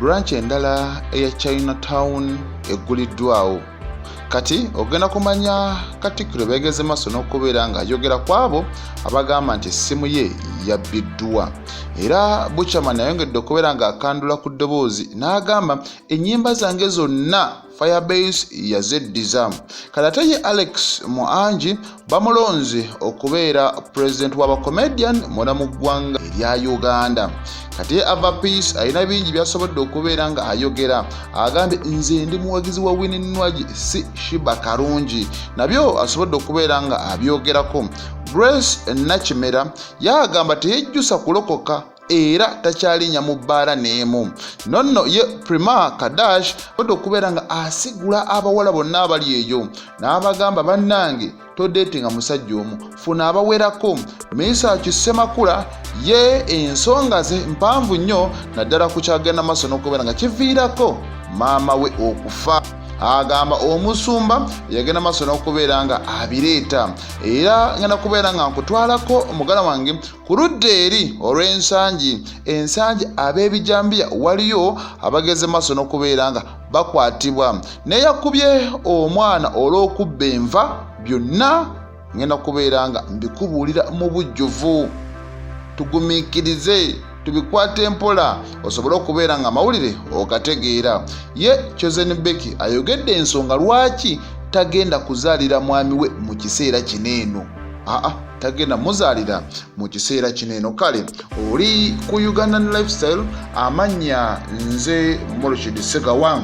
Branch endala eya China Town egguliddwawo. Kati ogenda kumanya Katikkiro beegeze maaso n'okubeera ng'ayogera ku abo abagamba nti essimu ye yabbiddwa. Era Buchaman ayongedde okubeera ng'akandula ku ddoboozi n'agamba ennyimba zange zonna Firebase yazeddiza. Kati ate ye Alex Muangi bamulonze okubeera pulezidenti w'abacomedian muna mu ggwanga erya Uganda. Kati ye Ava Peace alina bingi by'asobodde okubeera nga ayogera. Agambye nze ndi muwagizi wa Winnie Nwagi si Shiba Karungi. Nabyo asobodde okubeera nga abyogerako. Grace Nakimera yagamba teyejjusa kulokoka era takyalinya mu bbaala n'emu. Nonno ye Prima Kadash odde okubeera nga asigula abawala bonna abali eyo n'abagamba bannange todeetinga musajja omu funa abawerako. Mesach Ssemakula ye ensonga ze mpanvu nnyo naddala ku kyagenda maaso n'okubeera nga kiviirako maama we okufa. Agamba omusumba yagenda maaso n'okubeera nga abireeta era ngenda kubeera nga nkutwalako muganda wange Ku ludda eri olw'ensangi ensangi ab'ebijambiya waliyo abageze maaso n'okubeera nga bakwatibwa neyakubye omwana olw'okubba enva byonna ngenda kubeera nga mbikubuulira mu bujjuvu tugumiikirize tubikwate mpola osobole okubeera nga amawulire ogategeera ye Chosen Becky ayogedde ensonga lwaki tagenda kuzaalira mwami we mu kiseera kino eno aa tagenda muzaalira mu kiseera kino eno kale oli ku Ugandan Lifestyle amannya nze Murshid Segawa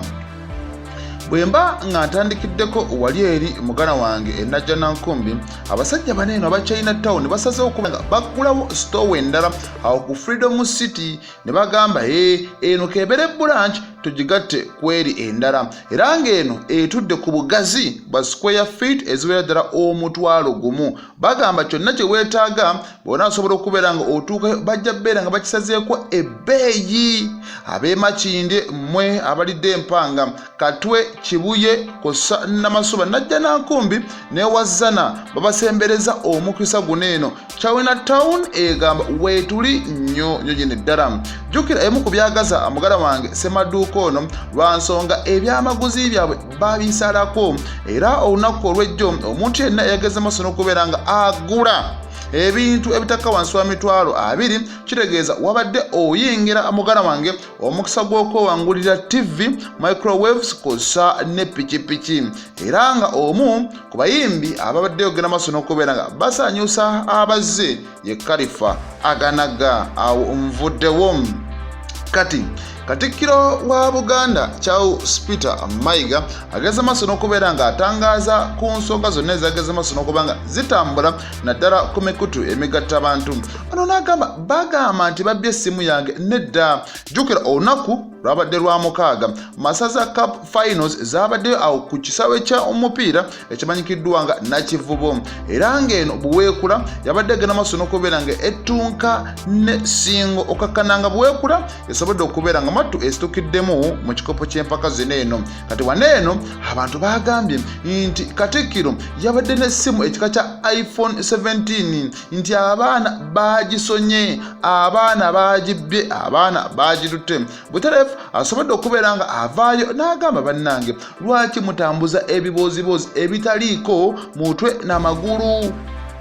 bwe mba nga ntandikiddeko wali eri muganda wange e Najjanankumbi abasajja bano eno aba China Town basazeewo okuba nga baggulawo sitoowa endala awo ku Freedom City ne bagamba ee eno kebere branch tugigatte kweri endala era ng'eno etudde ku bugazi bwa square feet eziwera ddala 10,000 bagamba kyonna kye weetaaga bona asobola okubeera nga otuukayo bajja beera nga bakisazeeko ebbeeyi ab'emakindye mmwe abalidde empanga Katwe, Kibuye, Kosa, Namasuba, Najjanankumbi ne Wazzana babasembereza omukisa guno eno. China Town egamba weetuli nnyo nnyo gino ddala. Jjukira emu ku byagaza mugala wange Ssemaduuka ono lwa nsonga ebyamaguzi byabwe babisalako era olunaku olw'ejjo omuntu yenna eyageze maaso n'okubeera nga agula ebintu ebitakka wansi wa 20,000 kitegeeza wabadde oyingira mugala wange omukisa gw'okwewangulira tv microwaves kw'ossa ne pikipiki era nga omu ku bayimbi ababadde ogenda maaso n'okubeera nga basanyusa abazze ye kalifa aganaga awo nvuddewo kati Katikkiro wa Buganda Charles Peter Mayiga ageze maaso n'okubeera ng'atangaaza ku nsonga zonna ezageze maaso n'okuba nga zitambula naddala ku mikutu emigatta bantu. Ono n'agamba bagamba nti babbye essimu yange nedda. Jjukira olunaku lwabadde lwa mukaaga Masaza Cup Finals zaabaddeyo awo ku kisaawe kya omupiira ekimanyikiddwa nga Nakivubo era ng'eno Buweekula yabadde egenda maaso n'okubeera nga ettunka ne Ssingo okakkana nga Buweekula esobodde okubeera nga mwattu esitukiddemu mu kikopo ky'empaka zino eno. Kati wano eno abantu baagambye nti Katikkiro yabadde n'essimu ekika kya iPhone 17 nti abaana baagisonye, abaana baagibbye, abaana baagitutte. Butereevu asobodde okubeera nga avaayo n'agamba bannange lwaki mutambuza ebibooziboozi ebitaliiko mutwe n'amagulu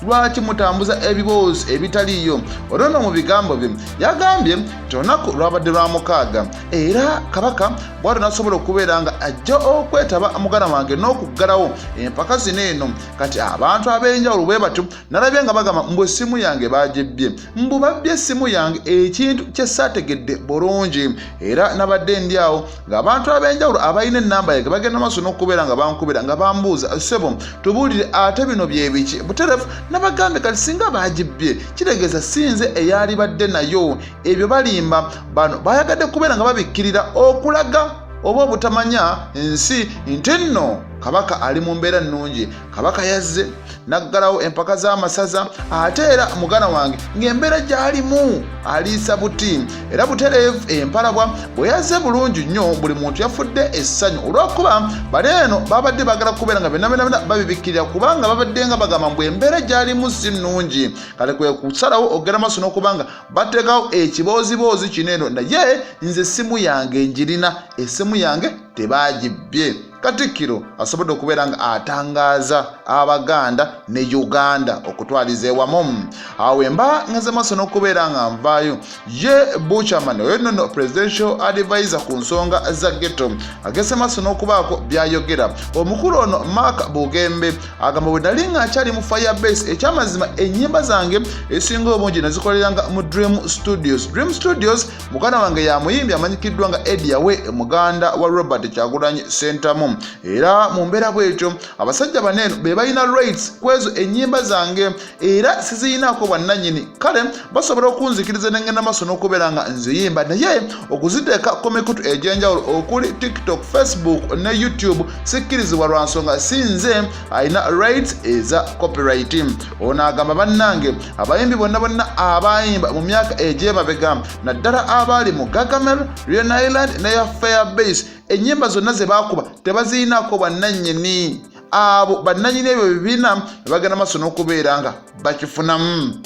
lwaki mutambuza ebiboozi ebitaliiyo olwo no mu bigambo bye yagambye nti olunaku lwabadde lwa mukaaga era kabaka bwatyo nasobola okubeera nga ajja okwetaba muganda wange n'okuggalawo empaka zino eno kati abantu ab'enjawulo bwe batyo nalabye nga bagamba mbu essimu yange bagibbye mbu babbye essimu yange ekintu kye saategedde bulungi era nabadde ndi awo ng'abantu ab'enjawulo abalina ennamba yange bagenda maaso n'okubeera nga bankubira nga bambuuza ssebo tubuulire ate bino bye biki buterefu nabagambye kati singa bagibbye kitegeeza si nze eyalibadde nayo ebyo balimba bano bayagadde kubeera nga babikkirira okulaga oba obutamanya nsi nti nno Kabaka ali mu mbeera nnungi. Kabaka yazze n'aggalawo empaka z'amasaza, ate era muganda wange ng'embeera gy'alimu aliisa buti era butereevu. Empalabwa bwe yazze bulungi nnyo, buli muntu yafudde essanyu olw'okuba bali eno babadde baagala kubeera nga byonna byonna babibikkirira, kubanga babadde nga bagamba mbu embeera gy'alimu si nnungi. Kale kwe kusalawo okugenda maaso n'okuba nga bateekawo ekibooziboozi kino eno. Naye nze essimu yange njirina, essimu yange tebagibbye. Katikkiro asobodde okubeera nga atangaaza Abaganda ne Uganda okutwaliza ewamu. Awo emba ngeze maaso n'okubeera nga nvaayo, ye Buchaman oyo nnono presidential advisor ku nsonga za ghetto ageze maaso n'okubaako byayogera. Omukulu ono Mark Bugembe agamba, bwe nali nga nkyali mu Firebase, ekyamazima ennyimba zange ezisinga obungi nazikoleranga mu Dream Studios. Dream Studios, muganda wange, ya muyimbi amanyikiddwa nga Eddie Yawe, muganda wa Robert Kyagulanyi Sentamu. Era mu mbeera bwetyo, abasajja bano eno be balina rights ku ezo ennyimba zange, era siziyinaako bwannannyini. Kale basobola okunzikiriza nengenda maaso n'okubeera nga nziyimba, naye okuziteeka ku mikutu egy'enjawulo okuli TikTok, Facebook ne YouTube sikkirizibwa lwa nsonga si nze alina rights eza copyright. Ono agamba, bannange, abayimbi bonna bonna abayimba mu myaka egy'emabega, naddala abaali mu Gagamel, Leone Island neya Firebase, ennyimba zonna ze baakuba tebaziyinaako bwannannyini. Abo bannannyini ebyo bibiina bagenda maaso n'okubeera nga bakifunamu.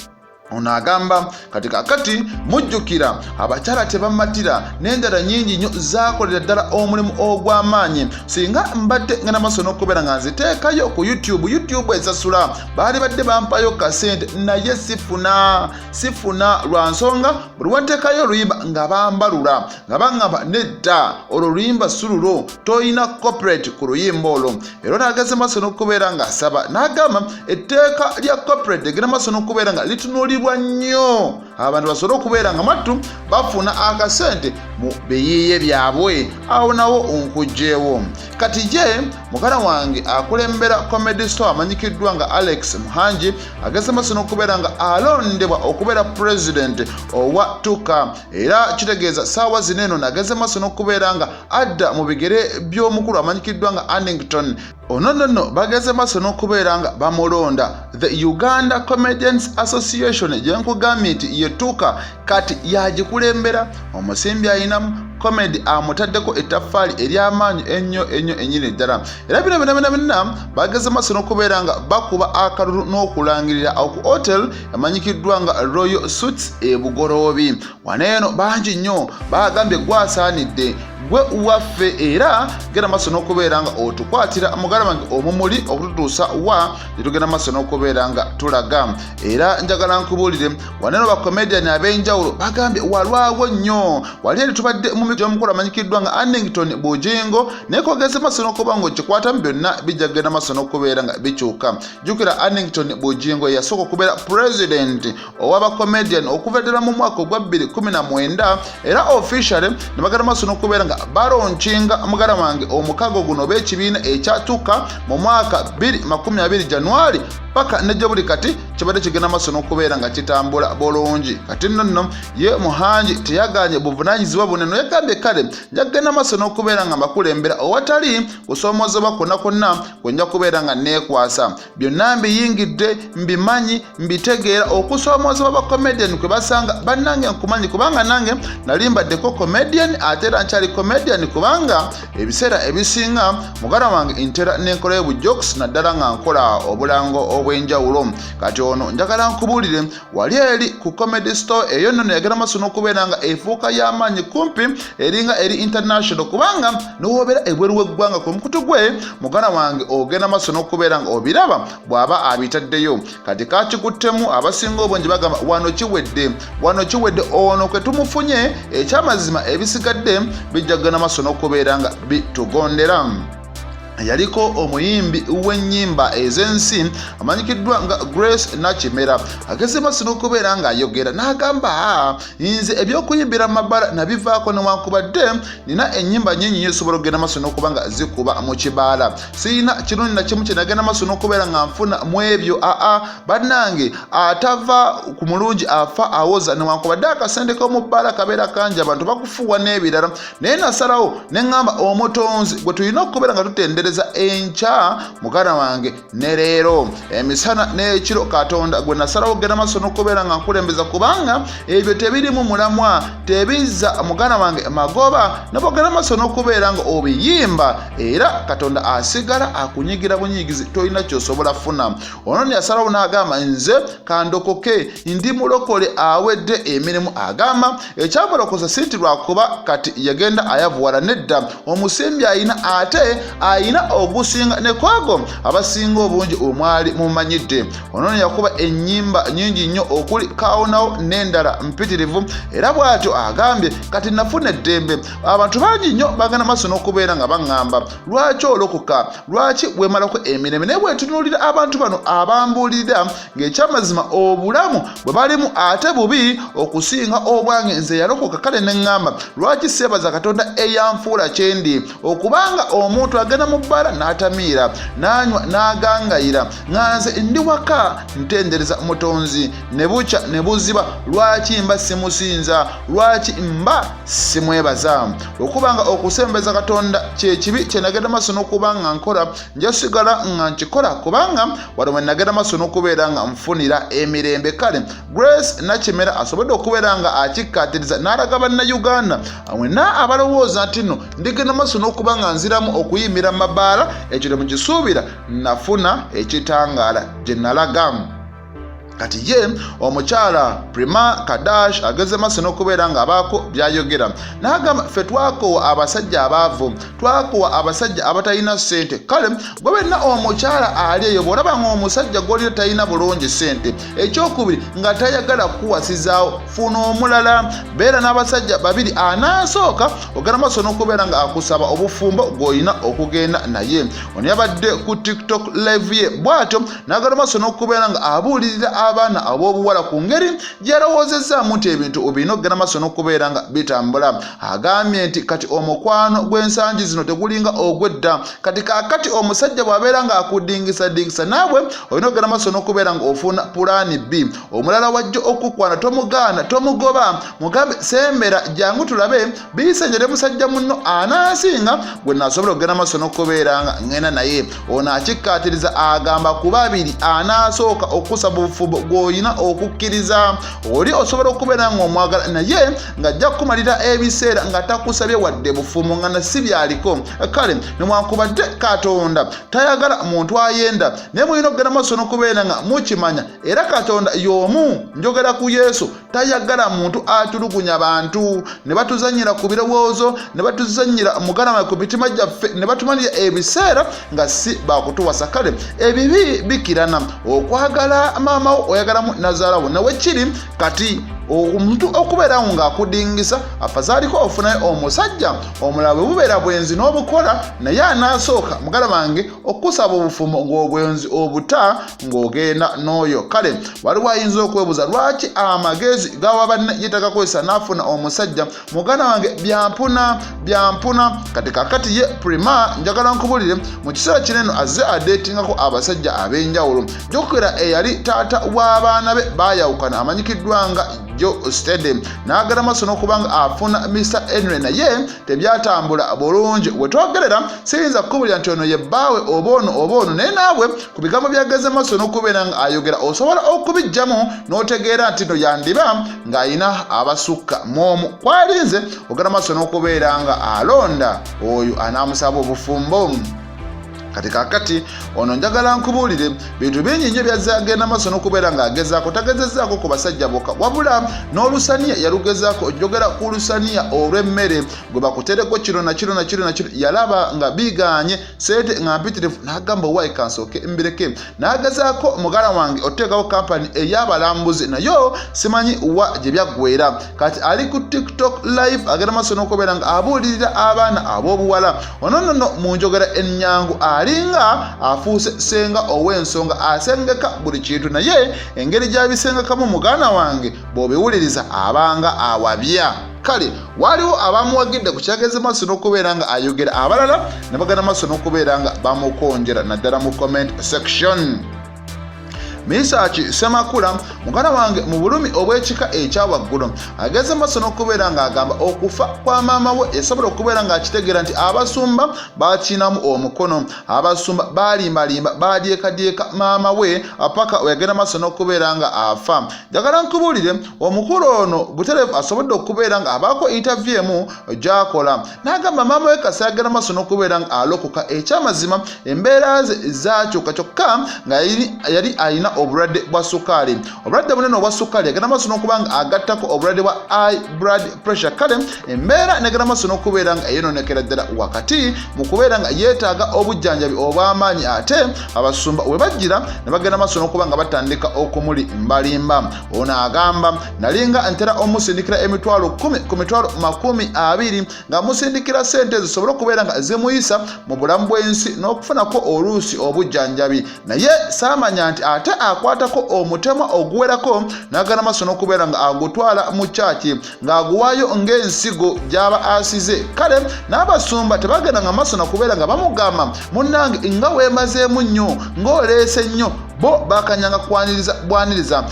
Ono agamba kati kakati mujjukira abakyala tebamatira n'endala nyingi nnyo zakolera ddala omulimu ogw'amaanyi. Singa mbadde ngenda maaso n'okubeera nga nziteekayo ku YouTube, YouTube esasula, baali badde bampayo kasente, naye sifuna lwa nsonga buli wanteekayo oluyimba nga bambalula, nga baŋŋamba nedda, olwo oluyimba sululo, toyina copyright ku luyimba olwo. Era n'ageze maaso n'okubeera ng'asaba n'agamba etteeka lya copyright egenda maaso n'okubeera nga litunuulirwa nnyo, abantu basobole okubeera nga mwattu bafuna akasente mu biyiiye byabwe. Awo nawo nkugjewo. Kati ye muganda wange akulembera Comedy Store amanyikiddwa nga Alex Muhangi ageze maaso n'okubeera nga alondebwa okubeera president owa Tuka, era kitegeeza saawa zino eno nageze maaso n'okubeera nga adda mu bigere by'omukulu amanyikiddwa nga Annington. Ono nno bageze maaso n'okubeera nga bamulonda. The Uganda Comedians Association gye nkugambye nti yetuuka kati yagikulembera, omusimbi ayinamu comedy amutaddeko ettaffaali ery'amaanyi ennyo ennyo ennyini ddala. Era bino byonna byonna byonna bageze maaso n'okubeera nga bakuba akalulu n'okulangirira ku hotel emanyikiddwa nga Royal Suites e Bugoloobi. Wano eno bangi nnyo bagambye gwasaanidde, gwe waffe, era genda maaso n'okubeera nga otukwatira muganda wange omumuli okututuusa wa netugenda maaso n'okubeera nga tulaga. Era njagala nkubuulire, waneno bacomedian ab'enjawulo bagambye walwawo nnyo. Wali eri tubadde mu mikutu gy'omukulu amanyikiddwa nga Annington Bujingo, naye kogeze maaso n'okuba nga okikwatamu, byonna bijja kugenda maaso n'okubeera nga bikyuka. Jjukira Annington Bujingo yasooka okubeera president ow'abacomedian okuva ddala mu mwaka ogwa 2019, era officially ne bagenda maaso n'okubeera nga balaunchinga, muganda wange, omukago guno oba ekibiina ekyatuka mu mwaka 2020 January paka nejja buli kati kibadde kigenda maaso n'okubeera nga kitambula bulungi. Kati nno nno ye Muhangi teyaganye buvunaanyizibwa buno, no yagambye kale njagenda maaso n'okubeera nga mbakulembera owatali kusoomoozebwa kwonna kwonna kwe nja kubeera nga neekwasa. Byonna mbiyingidde, mbimanyi, mbitegeera. Okusoomoozebwa bacomedian kwe basanga, bannange, nkumanyi, kubanga nange nali mbaddeko comedian, ate era nkyali comedian, kubanga ebiseera ebisinga, muganda wange, ntera nenkolayo bujokes, naddala nga nkola obulango obw'enjawulo. Kati ono njagala nkubuulire, wali eri ku Comedy Store eyo nno yagenda maaso n'okubeera nga efuuka y'amaanyi, kumpi eringa eri international, kubanga nowobeera ebweru w'eggwanga ku mukutu gwe, muganda wange, ogenda maaso n'okubeera nga obiraba bw'aba abitaddeyo. Kati kakikuttemu, abasinga obungi bagamba wano kiwedde, wano kiwedde, ono kwe tumufunye. Ekyamazima ebisigadde bijja kugenda maaso n'okubeera nga bitugondera. Yaliko omuyimbi w'ennyimba ez'ensi amanyikiddwa nga Grace Nakimera ageze maaso n'okubeera ng'ayogera n'agamba, nze ebyokuyimbira mu mabbala nabivaako, newankubadde nina ennyimba nyingi nyo ezisobola okugenda maaso n'okuba nga zikuba mu kibaala, sirina kirungi na kimu kyenagenda maaso n'okubeera nga nfuna mu ebyo. Aa, bannange, atava ku mulungi afa awoza. Newankubadde akasente k'omu bbaala kabeera kangi, abantu bakufuuwa n'ebirala, naye nasalawo ne ŋŋamba omutonzi gwe tulina okubeera nga tutendereza. Mutendereza enkya muganda wange ne leero emisana n'ekiro, Katonda gwe nasalawo okugenda maaso n'okubeera nga nkulembeza, kubanga ebyo tebirimu mulamwa, tebizza muganda wange magoba, nabogenda maaso n'okubeera nga obiyimba, era Katonda asigala akunyigira bunyigizi, tolina kyosobola funa. Ono yasalawo n'agamba, nze kandokoke, ndi mulokole awedde emirimu. Agamba ekyamulokoza si nti lwakuba kati yagenda ayavuwala, nedda, omusimbi ayina, ate ayina ogusinga ne kwago abasinga obungi omwali mumanyidde. Ono yakuba ennyimba nyingi nnyo okuli Kawonawo n'endala mpitirivu, era bw'atyo agambye kati nafuna eddembe. Abantu bangi nnyo bagenda maaso n'okubeera nga baŋŋamba, lwaki olokoka, lwaki wemalako emirembe? Naye bwetunuulira abantu bano abambuulirira ng'ekyamazima obulamu bwe balimu ate bubi okusinga obwange nze yalokoka, kale ne ŋŋamba, lwaki seebaza Katonda eyanfuula kyendi? Okubanga omuntu agenda mu bbaala n'atamiira, n'anywa, n'agangayira, nga nze ndi waka ntendereza Mutonzi ne bukya ne buziba, lwaki mba simusinza? Lwaki mba simwebaza? Okuba nga okusembeza Katonda kyekibi kyenagenda maaso n'okuba nga nkola, njasigala nga nkikola, kubanga wano we nagenda maaso n'okubeera nga nfunira emirembe. Kale Grace Nakimera asobodde okubeera nga akikkaatiriza n'alaga Bannayuganda mwenna abalowooza nti nno ndigenda maaso n'okuba nga nziramu okuyimbira mu mabaala, ekyo temukisuubira, nafuna ekitangaala gye nalaga. Kati ye omukyala Prima Kadash ageze maaso n'okubeera ng'abaako by'ayogera n'agamba, ffe twakoowa abasajja abaavu, twakoowa abasajja abatalina ssente. Kale gwe wenna omukyala ali eyo, bw'olaba ng'omusajja gw'olina talina bulungi ssente, ekyokubiri nga tayagala kukuwasizaawo, funa omulala, beera n'abasajja babiri. Anaasooka ogenda maaso n'okubeera nga akusaba obufumbo gw'olina okugenda naye. Ono yabadde ku TikTok live ye, bw'atyo n'agenda maaso n'okubeera nga abuulirira abaana ab'obuwala ku ngeri gy'alowoozezaamu nti ebintu birina okugenda maaso n'okubeera nga bitambula. Agambye nti kati omukwano gw'ensangi zino tegulinga ogw'edda. Kati kaakati omusajja bw'abeera ng'akudingisadingisa, naawe olina okugenda maaso n'okubeera nga ofuna pulaani B. Omulala wajja okukwana, tomugaana, tomugoba, mugambe sembera jangu tulabe biisenjere musajja munno anaasinga gwe naasobola okugenda maaso n'okubeera nga ŋŋenda naye. Ono akikkaatiriza, agamba ku babiri anaasooka okusaba obufumbo gw'olina okukkiriza. Oli osobola okubeera ng'omwagala, naye ng'ajja kukumalira ebiseera nga takusabye wadde bufumbo, nga nasi byaliko. Kale newankubadde Katonda tayagala muntu ayenda, naye mulina okugenda maaso n'okubeera nga mukimanya, era Katonda y'omu, njogera ku Yesu, tayagala muntu atulugunya bantu ne batuzanyira ku birowoozo, ne batuzanyira muganda ku mitima gyaffe, ne batumalira ebiseera nga si bakutuwasa. Kale ebibi bikirana, okwagala maama wo oyagalamu nazaalawo, nawe kiri kati omuntu okubeerawo ng'akudingisa, afazaaliko ofunayo omusajja omulala. Bwe bubeera bwenzi n'obukola, naye anaasooka muganda wange okusaba obufumbo ng'obwenzi obuta ng'ogenda n'oyo. Kale waliwo ayinza okwebuuza lwaki amagezi gawa banne yetagakozesa n'afuna omusajja. Muganda wange, byampuna byampuna. Kati kakati ye Prima, njagala nkubulire, mu kiseera kino eno azze adeetingako abasajja ab'enjawulo. Jjukira eyali taata w'abaana be baayawukana, amanyikiddwa nga Joe Stede, n'agenda maaso n'okuba nga afuna Mr Henry, naye tebyatambula bulungi. Wetwogerera siyinza kukubulira nti ono ye bbaawe oba ono oba ono, naye naawe ku bigambo byageze maaso n'okubeera nga ayogera osobola okubijjamu n'otegeera nti no yandiba ng'alina abasukka mw'omu kwalinze ogenda maaso n'okubeera nga alonda oyo anaamusaba obufumbo. Kati kakati ono njagala nkubuulire bintu bingi nnyo byazze agenda maaso n'okubeera ng'agezaako. Tagezezaako ku basajja bokka, wabula n'olusaniya yalugezaako. Ojogera ku lusaniya olw'emmere gwe bakutereko kino na kino na kino na kino, yalaba nga biganye, sente nga mpitirivu, n'agamba owaayi kansooke mbireke. N'agezaako mugala wange otuteekawo kampani ey'abalambuzi, nayo simanyi wa gye byaggweera. Kati ali ku TikTok live agenda maaso n'okubeera nga abuulirira abaana ab'obuwala. Ono nnono mu njogera ennyangu alinga afuuse senga ow'ensonga, asengeka buli kintu, naye engeri gy'abisengekamu muganda wange bw'obiwuliriza abanga awabya. Kale waliwo abamuwagidde ku kyageze maaso n'okubeera nga ayogera, abalala ne bagenda maaso n'okubeera nga bamukonjera, naddala mu comment section. Misaki Ssemakula muganda wange mu bulumi obw'ekika ekya waggulu ageze maaso n'okubeera ng'agamba okufa kwa maama we esobola okubeera ng'akitegeera nti abasumba bakinamu omukono, abasumba balimbalimba badyekadyeka maama we paka weyagenda maaso n'okubeera nga afa. Njagala nkubuulire omukulu ono butereevu asobodde okubeera nga abaako interview emu gy'akola n'agamba maama we kasa yagenda maaso n'okubeera nga alokoka. Ekyamazima embeera ze zakyuka kyokka nga yali alina obulwadde bwa sukaali, obulwadde bunene obwa sukaali. Yagenda maaso n'okuba nga agattako obulwadde bwa high blood pressure, kale embeera negenda maaso n'okubeera nga eyononekera ddala wakati mu kubeera nga yeetaaga obujjanjabi obw'amaanyi. Ate abasumba we bajjira ne bagenda maaso n'okuba nga batandika okumulimbalimba. Ono agamba, nalinga ntera omusindikira 100,000 ku 20,000, nga musindikira sente zisobole okubeera nga zimuyisa mu bulamu bw'ensi n'okufunako oluusi obujjanjabi, naye saamanya nti ate akwatako omutemwa oguwerako n'agenda maaso n'okubeera nga agutwala mu kyaki ng'aguwaayo ng'ensigo gy'aba asize. Kale n'abasumba tebagenda nga maaso nakubeera nga bamugamba, munnange nga weemazeemu nnyo, ng'oleese nnyo. Bo bakanyanga kwaniriza bwaniriza,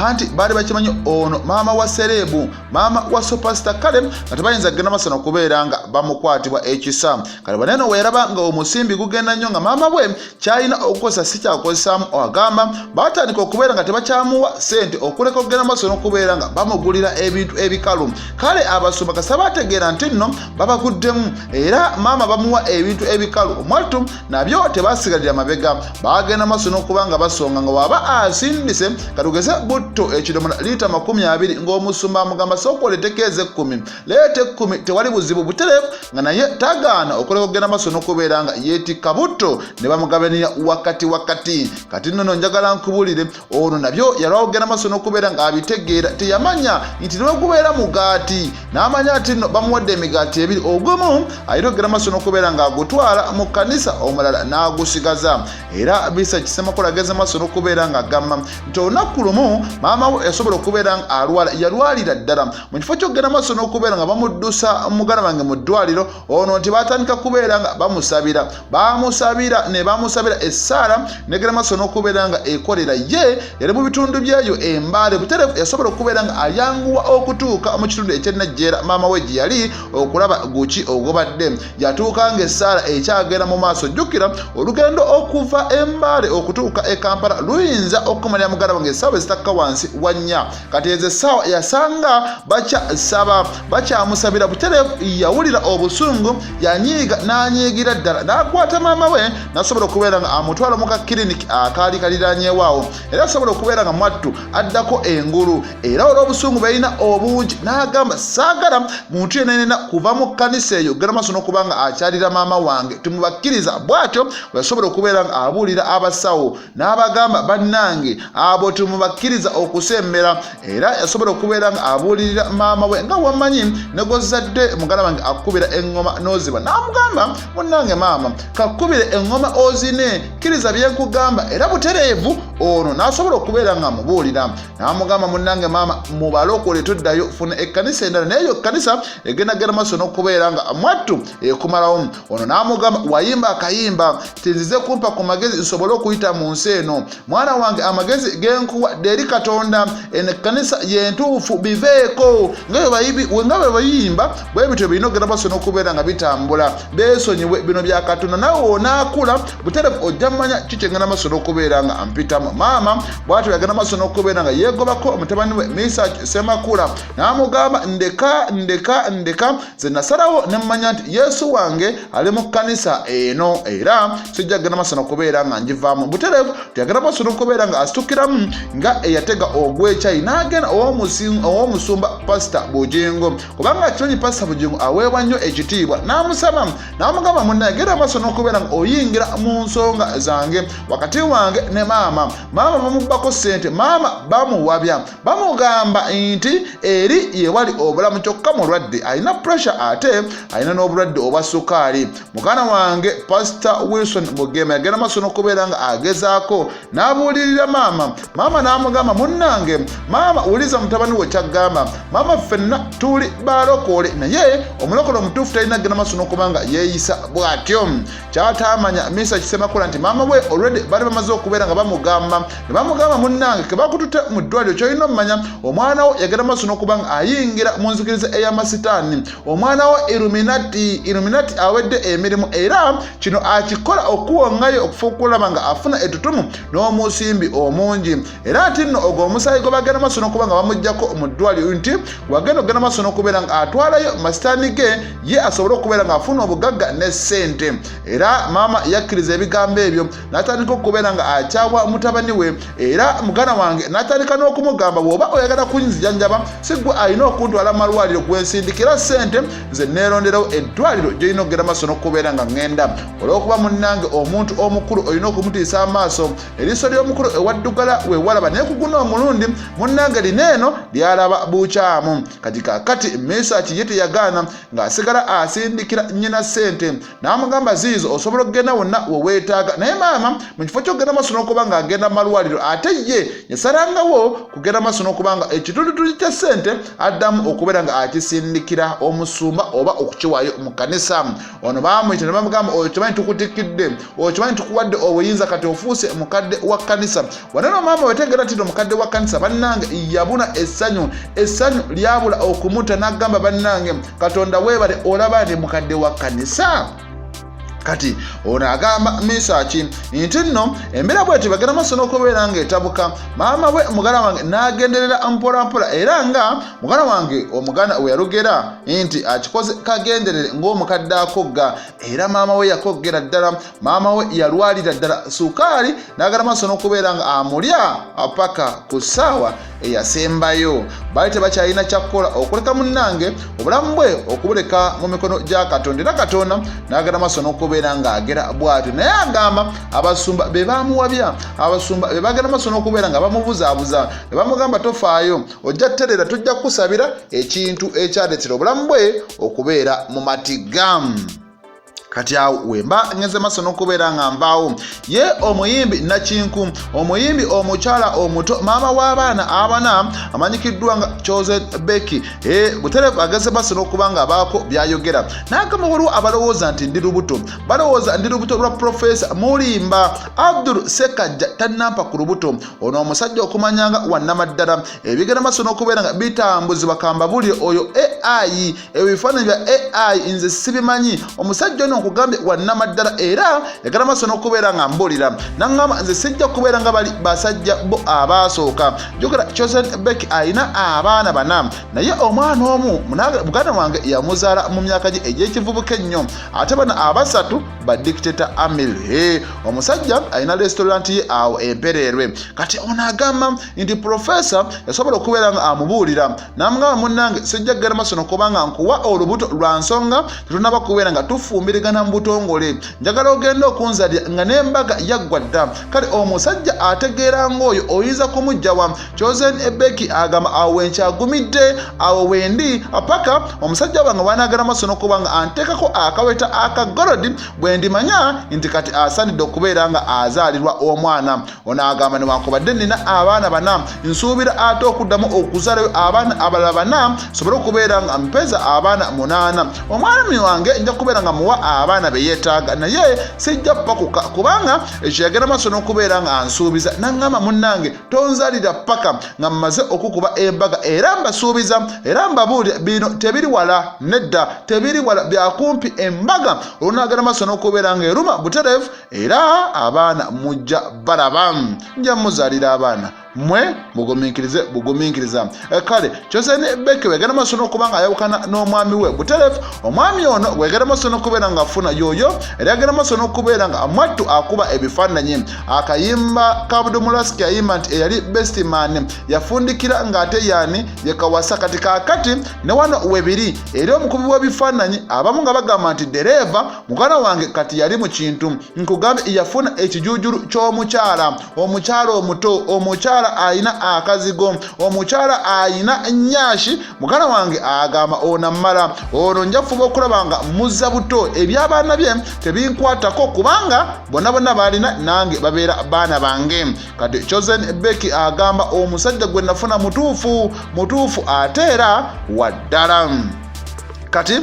anti baali bakimanyi ono maama wa sereebu, maama wa superstar, kale nga tebayinza kugenda maaso nakubeera nga bamukwatibwa ekisa. Kale bwaneno weeraba nga omusimbi gugenda nnyo nga maama bwe kyalina okukozesa si kyakukozesaamu, agamba batandika okubeera nga tebakyamuwa sente okuleka okugenda maaso n'okubeera nga bamugulira ebintu ebikalu. Kale abasumba kasa bategeera nti nno babaguddemu, era maama bamuwa ebintu ebikalu, omwattu nabyo tebasigalira mabega, bagenda maaso n'okuba nga basonga nga waba asindise katugeze butto ekidomola liita 20, ng'omusumba amugamba sooka oleeteko ez'ekkumi, leeta 10, tewali buzibu. Butereevu nga naye tagaana okuleka okugenda maaso n'okubeera nga yeetikka butto ne bamugabanira wakati wakati. Kati nnono njagala nkubulire, ono nabyo yalwawo okugenda maaso n'okubeera ng'abitegeera. Teyamanya nti ne bwegubeera mugaati, n'amanya nti nno bamuwadde emigaati ebiri, ogumu alina okugenda maaso n'okubeera ng'agutwala mu kkanisa, omulala n'agusigaza. Era Bisa Kisemakula ageze maaso n'okubeera ng'agamba nti olunaku lumu maama we yasobola okubeera nga alwala, yalwalira ddala. Mu kifo ky'okugenda maaso n'okubeera nga bamuddusa muganda wange mu ddwaliro, ono nti batandika kubeera nga bamusabira, bamusabira ne bamusabira, essaala negenda maaso n'okubeera nga ekolera. Ye yali mu bitundu byeyo Embaale, butereevu yasobola okubeera nga ayanguwa okutuuka mu kitundu eky'Enajjeera maama we gye yali okulaba guki ogubadde. Yatuuka ng'essaala ekyagenda mu maaso. Jjukira olugendo okuva Embaale okutuuka e Kampala luyinza okumalira muganda wange essaawa ezitakka wansi wa 4. Kati ezo essaawa yasanga bakyasaba, bakyamusabira. Butereevu yawulira obusungu, yanyiiga n'anyiigira ddala, n'akwata maama we n'asobola okubeera nga amutwala mu kakiriniki akaali kaliranyeewaawo, era asobola okubeera nga mwattu addako engulu. Era olw'obusungu balina obungi n'agamba, saagala muntu yenna yenna kuva mu kkanisa eyo genda maaso n'okuba nga akyalira maama wange, temubakkiriza. Bw'atyo bweyasobola okubeera nga abuulira abasawo n'abagamba, bannange abo temubakkiriza okusembera. Era yasobola okubeera nga abuulirira maama we, nga wamanyi ne gw'ozadde muganda wange akukubira eŋŋoma n'oziba, n'amugamba, munnange maama kakukubire eŋŋoma ozine, kkiriza bye nkugamba. Era butereevu ono n'asobola okubeera nga amubuulira n'amugamba, munnange maama, mubalokole tuddayo, funa ekkanisa endala, naye eyo ekkanisa egenda genda maaso n'okubeera nga mwattu ekumalawo. Ono n'amugamba, wayimba akayimba tinzize kumpa ku magezi nsobole okuyita mu nsi eno. Mwana wange, amagezi genkuwa deri Katonda, eno ekkanisa yentuufu, biveeko nga bwe bayimba bwe bityo birina okugenda maaso n'okubeera nga bitambula, beesonyiwe bino bya Katonda, nawe wonaakula buterevu ojja mumanya kikyengenda maaso n'okubeera nga mpitamu. Maama bwatyo yagenda maaso n'okubeera nga yeegobako mutabani we Misaki Semakula n'amugamba, ndeka, ndeka, ndeka, nze nasalawo ne mmanya nti Yesu wange ali mu kkanisa eno, era sijja kugenda maaso n'okubeera nga ngivaamu. Butereevu teyagenda maaso n'okubeera nga asitukiramu nga eyatega ogw'ekyayi n'agenda ow'omusumba Pasita Bugingo, kubanga akimanyi Pasita Bugingo aweebwa nnyo ekitiibwa, n'amusaba n'amugamba, munnaye genda maaso n'okubeera nga oyingira mu nsonga zange wakati wange ne maama. Maama bamubbako ssente, maama bamuwabya, bamugamba nti eri yewali obulamu, kyokka mulwadde, alina pressure ate alina n'obulwadde obwa sukaali. Muganda wange Pasita Wilson Mugema yagenda maaso n'okubeera nga agezaako N'addako n'abuulirira maama. Maama n'amugamba, munnange maama, wuliriza mutabani wo ky'aggamba. Maama, ffenna tuli balokole, naye omulokole omutuufu talina genda maaso n'okuba nga yeeyisa bw'atyo. Kyataamanya Misa Kisemakula nti maama we already bali bamaze okubeera nga bamugamba ne bamugamba, munnange, ke bakutute mu ddwaliro, kyolina omumanya omwana wo yagenda maaso n'okuba nga ayingira mu nzikiriza ey'amasitaani. Omwana wo Illuminati, Illuminati awedde emirimu, era kino akikola okuwongayo okufa okulaba nga afuna ettutumu n'omusimbi omungi. Era nti nno ogwo omusaayi gwe bagenda maaso n'okuba nga bamuggyako mu ddwaliro, nti wagenda okugenda maaso n'okubeera nga atwalayo masitaani ge ye asobole okubeera ng'afuna obugagga ne ssente. Era maama yakkiriza ebigambo ebyo n'atandika okubeera nga akyawa mutabani we. Era muganda wange n'atandika n'okumugamba, bw'oba oyagala kunzijanjaba, si gwe alina okuntwala mu malwaliro, gwensindikira ssente nze neeronderawo eddwaliro gyolina okugenda maaso n'okubeera nga ŋŋenda. Olw'okuba munnange omuntu omukulu olina okumutiisa amaaso, eriiso ly'omukulu ewaddugala wewalaba, naye kuguna omulundi munnange lino eno lyalaba bukyamu. Kati kakati Mesaki ye teyagaana, ng'asigala asindikira nnyina ssente n'amugamba, ziizo osobola okugenda wonna we weetaaga. Naye maama mu kifo ky'okugenda maaso n'okuba ng'agenda mu malwaliro, ate ye yasalangawo kugenda maaso n'okuba nga ekitulituli kya ssente addamu okubeera nga akisindikira omusumba oba okukiwaayo mu kkanisa. Ono baamuyita ne bamugamba, oyo kimanyi tukutikidde, oyo kimanyi tukuwadde obuyinza, kati ofuuse mukadde wa kkanisa. Waneno maama wetegera nti no mukadde wa kkanisa, bannange yabuna essanyu, essanyu lyabula okumuta, n'agamba, bannange Katonda weebale, olaba ndi mukadde wa kkanisa. Kati ono agamba Misaki nti nno embeera bwetyo bagenda maaso n'okubeera ng'etabuka, maama we muganda wange n'agenderera mpolampola, era nga muganda wange omuganda we yalugera nti akikoze kagenderere ng'omukadde akogga. Era maama we yakoggera ddala, maama we yalwalira ddala sukaali n'agala maaso n'okubeera nga amulya paka ku ssaawa eyasembayo. Baali tebakyalina kyakukola okuleka munnange obulamu bwe okubuleka mu mikono gya Katonda, era Katonda n'agala maaso n'okubeera ng'agera bw'atyo. Naye agamba abasumba be bamuwabya, abasumba be bagenda maaso n'okubeera nga bamubuzaabuza ne bamugamba, tofaayo, ojja terera, tujja kukusabira, ekintu ekyaleetera obulamu bwe okubeera mu matigga. Kati awo wemba ngeze maaso n'okubeera nga nvaawo, ye omuyimbi nakinku, omuyimbi omukyala omuto, maama w'abaana abana, amanyikiddwa nga Chosen Becky, e, butereevu ageze maaso n'okuba nga abaako byayogera n'agamba, waliwo abalowooza nti ndi lubuto, balowooza ndi lubuto lwa Profesa Mulimba. Abdul Sekajja tannampa ku lubuto. Ono omusajja okumanyanga wannamaddala ebigenda maaso n'okubeera nga bitambuzibwa, kambabulire oyo AI, ebifaananyi bya AI nze sibimanyi. Omusajja ono nkugambye wannamaddala, era yagala maaso n'okubeera nga mbulira naŋŋamba, nze sijja kubeera nga bali basajja bo abaasooka. Jjukira Chosen Beck alina abaana bana, naye omwana omu muganda wange yamuzaala mu myaka gye egy'ekivubuka ennyo, ate bano abasatu ba Dictator Amil. Omusajja alina restaurant ye awo empereerwe. Kati ono agamba nti profesa yasobola okubeera nga amubuulira n'amugamba, munnange, sijja kugenda maaso nokubanga nkuwa olubuto lwa nsonga tetunaba kubeera nga tufumbirigana mu butongole, njagala ogenda okunzalira nga n'embaga yaggwa dda. Kale omusajja ategeera ng'oyo oyinza kumugjawa? Chosen Ebeki agamba, awo wenkyagumidde, awo wendi paka omusajja wange wanagenda maaso nokuba nga anteekako akaweta akagolodi, bwe ndimanya nti kati asaanidde okubeera nga azaalirwa omwana. Ono agamba, newankubadde nina abaana bana, nsuubira ate okuddamu okuzaalayo abaana abalala bana, nsobole okubeera nga mpeza abaana 8. Omwami wange nja kubeera nga muwa abaana be yeetaaga, naye sijja pakuka, kubanga ekyo yagenda maaso n'okubeera nga ansuubiza naŋŋamba, munnange, tonzalira paka nga mmaze okukuba embaga. Era mbasuubiza, era mbabuulira, bino tebiri wala, nedda tebiri wala, byakumpi. Embaga olunaagenda maaso n'okubeera nga eruma butereevu, era abaana mujja balaba, nja muzaalira abaana, mwe mugumiikirize bugumiikiriza. Kale Chosen Becky wegenda maaso n'okuba nga ayawukana n'omwami we butereevu. Omwami ono wegenda maaso n'okubeera nga afuna yoyo, era agenda maaso n'okubeera nga mwattu akuba ebifaananyi. Akayimba ka Budumulaski yayimba nti eyali bestman yafundikira ng'ate yaani yekawasa. Kati kaakati ne wano webiri eri omukubi w'ebifaananyi, abamu nga bagamba nti dereeva muganda wange kati yali mu kintu. Nkugambye yafuna ekijuujulu ky'omukyala, omukyala omuto, omukyala Omukyala alina akazigo, omukyala alina nyashi. Muganda wange agamba onammala ono njafuba okulaba nga muzza buto, ebyabaana bye tebinkwatako kubanga bonna bonna baalina nange babeera baana bange. Kati Chosen Becky agamba omusajja gwe nafuna mutuufu mutuufu ate era waddala. Kati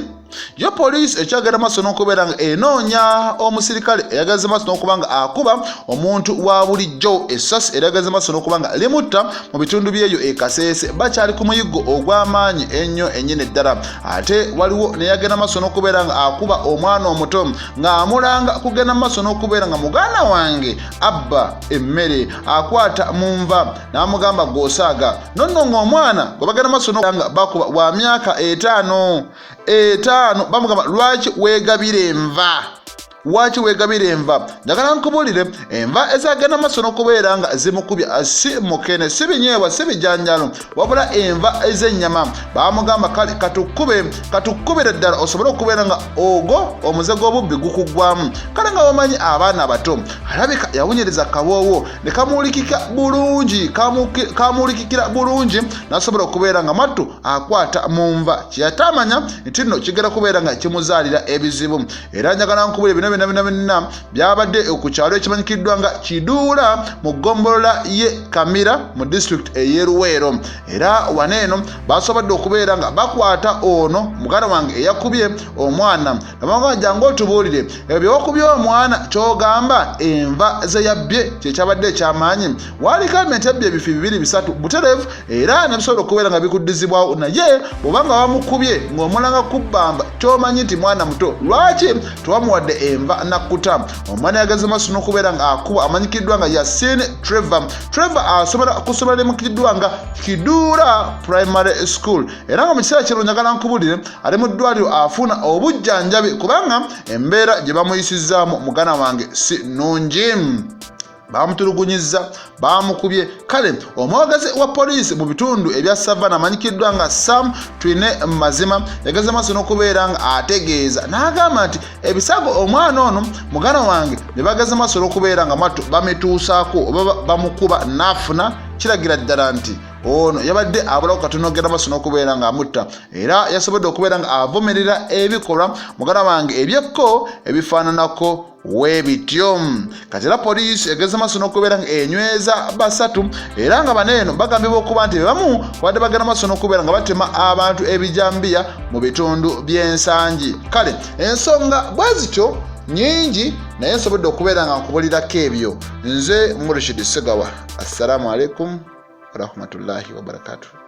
yo poliisi ekyagenda maaso n'okubeera nga enoonya omusirikale eyageze maaso n'okuba nga akuba omuntu wa bulijjo essasi erageze maaso n'okuba nga limutta mu bitundu byeyo e Kasese. Bakyali ku muyiggo ogw'amaanyi ennyo ennyini ddala. Ate waliwo neyagenda maaso n'okubeera nga akuba omwana omuto ng'amulanga kugenda maaso n'okubeera nga muganda wange abba emmere, akwata mu nva n'amugamba gw'osaaga nonno ng'omwana gwe bagenda maaso nga bakuba wa myaka 5, bamugamba lwaki weegabira enva, lwaki weegabira enva? Njagala nkubulire, enva ezagenda maaso n'okubeera nga zimukubya si mukene, si binyeebwa, si bijanjalo, wabula enva ez'ennyama. Bamugamba kale katukube, katukubire ddala osobole okubeera nga ogwo omuze gw'obubbi gukuggwamu. Kale nga wamanyi abaana abato, alabika yawunyiriza kawoowo ne kamuulikika bulungi, kamuulikikira bulungi n'asobola okubeera nga mwattu akwata mu nva. Kyeyatamanya nti nno kigenda kubeera nga kimuzaalira ebizibu. Era njagala nkubulire, bino byonna byonna byonna byabadde ku kyalo ekimanyikiddwa nga Kiduula mu ggombolola ye Kamira mu disitulikiti ey'e Luweero. Era wano eno basobodde okubeera nga bakwata ono muganda wange eyakubye omwana, nabanga jangu otubuulire ebyo byewakubye omwana, kyogamba enva ze yabbye kyekyabadde ekyamaanyi. Waaligambye nti yabbye ebifi bibiri bisatu butereevu era nebisobola okubeera nga bikuddizibwawo, naye bw'oba nga wamukubye ng'omulanga kubbamba, kyomanyi nti mwana muto, lwaki tewamuwadde enva nakkuta? Omwana yageze maaso n'okubeera nga akuba amanyikiddwa nga Yasin Trevor. Trevor asobola kusomera limukiddwa nga Kiduura Primary School, era nga mu kiseera kino njagala nkubulire ali mu ddwaliro afuna obujjanjabi kubanga embeera gye bamuyisizzaamu muganda wange si nnungi. Bamutulugunyizza, bamukubye. Kale omwogezi wa poliisi mu bitundu ebya Savana amanyikiddwa nga Sam Twine Mazima yageze maaso n'okubeera nga ategeeza n'agamba nti ebisago omwana ono muganda wange ne bageze maaso n'okubeera nga mwattu bamituusaako oba bamukuba n'afuna, kiragira ddala nti ono yabadde abulako katono ogenda maaso n'okubeera ng'amutta. Era yasobodde okubeera nga avumirira ebikolwa muganda wange ebyekko ebifaananako weebityo. Kati era poliisi egeze maaso n'okubeera nga enyweza basatu, era nga bano eno bagambibwa okuba nti bebamu babadde bagenda maaso n'okubeera nga batema abantu ebijambiya mu bitundu by'Ensangi. Kale ensonga bwe zityo nyingi, naye nsobodde okubeera nga nkubulirako ebyo. Nze Murshid Segawa, assalamu alaikum warahmatullahi wabarakatuh.